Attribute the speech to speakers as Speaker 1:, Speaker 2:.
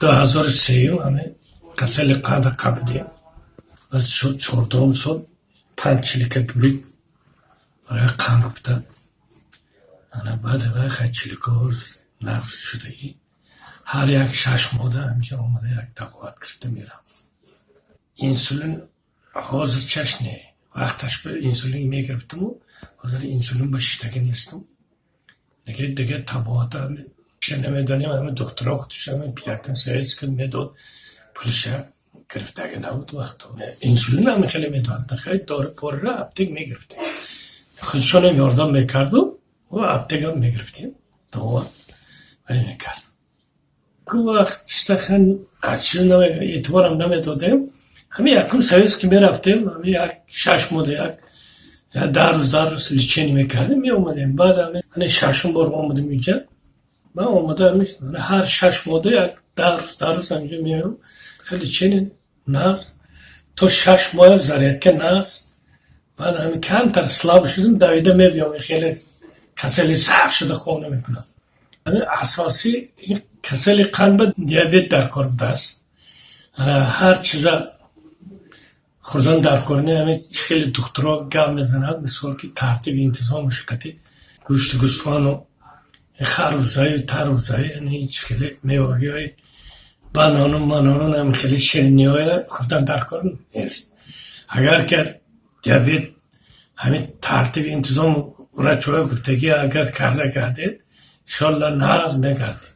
Speaker 1: 2003-юм ҳами касали қанда қапидем. Баъд шуд, 14-ум сол панҷ чилика бурид барои қанд гуфта. Ана баъд вай хай чиликаҳо нағз шудагӣ. Ҳар як 6 моҳда ҳаминҷо омада, як табобат гирифта мерам. Инсулин ҳозирчаш не. Вақташ инсулин мегирифтиму ҳозир инсулин ба шиштагӣ нестам. Дига табобата намедонем, ҳами духтуро худшами якум советский медод, пулша гирифтагӣ набуд вақто. Инсулин ҳам хеле медод. Хеле дору порра аптек мегирифтем. Худшонам ёрдам мекарду ва аптекам мегирифтем. Дова вай мекард. Ку вақт штахан эътиборам намедодем. Ҳами якум советский мерафтем, ҳами як 6 моҳда як 10 рӯз, 10 рӯз лечение мекардем, меомадем. Баъд ҳами шашум бор омадем инҷа. Ман омада ҳар 6 моҳда як 10 рӯз, 10 рӯз ҳаминҷо меоям. Лечение нағз. То 6 моҳ зарядка нағз. Баъд ҳами камтар слаб шудем, давида мебиём, хеле касали сахт шуда хона мекунам. Ҳами асосӣ касали қанд ба диабет дар кор будааст. Ҳар чиза хӯрдан дар кор не, ҳами хеле духтуро гап мезанад, мисол ки тартиби интизомаш қати гӯшти гӯсфанду харбузаю тарбузаю, яъне хеле мевагиҳои банану манану ҳами хеле шириниҳоя хӯрдан дар кор нест. Агар ки диабет ҳамин тартиби интизом врачҳои гуфтагӣ агар карда гардед, иншоалло нағз мегардед.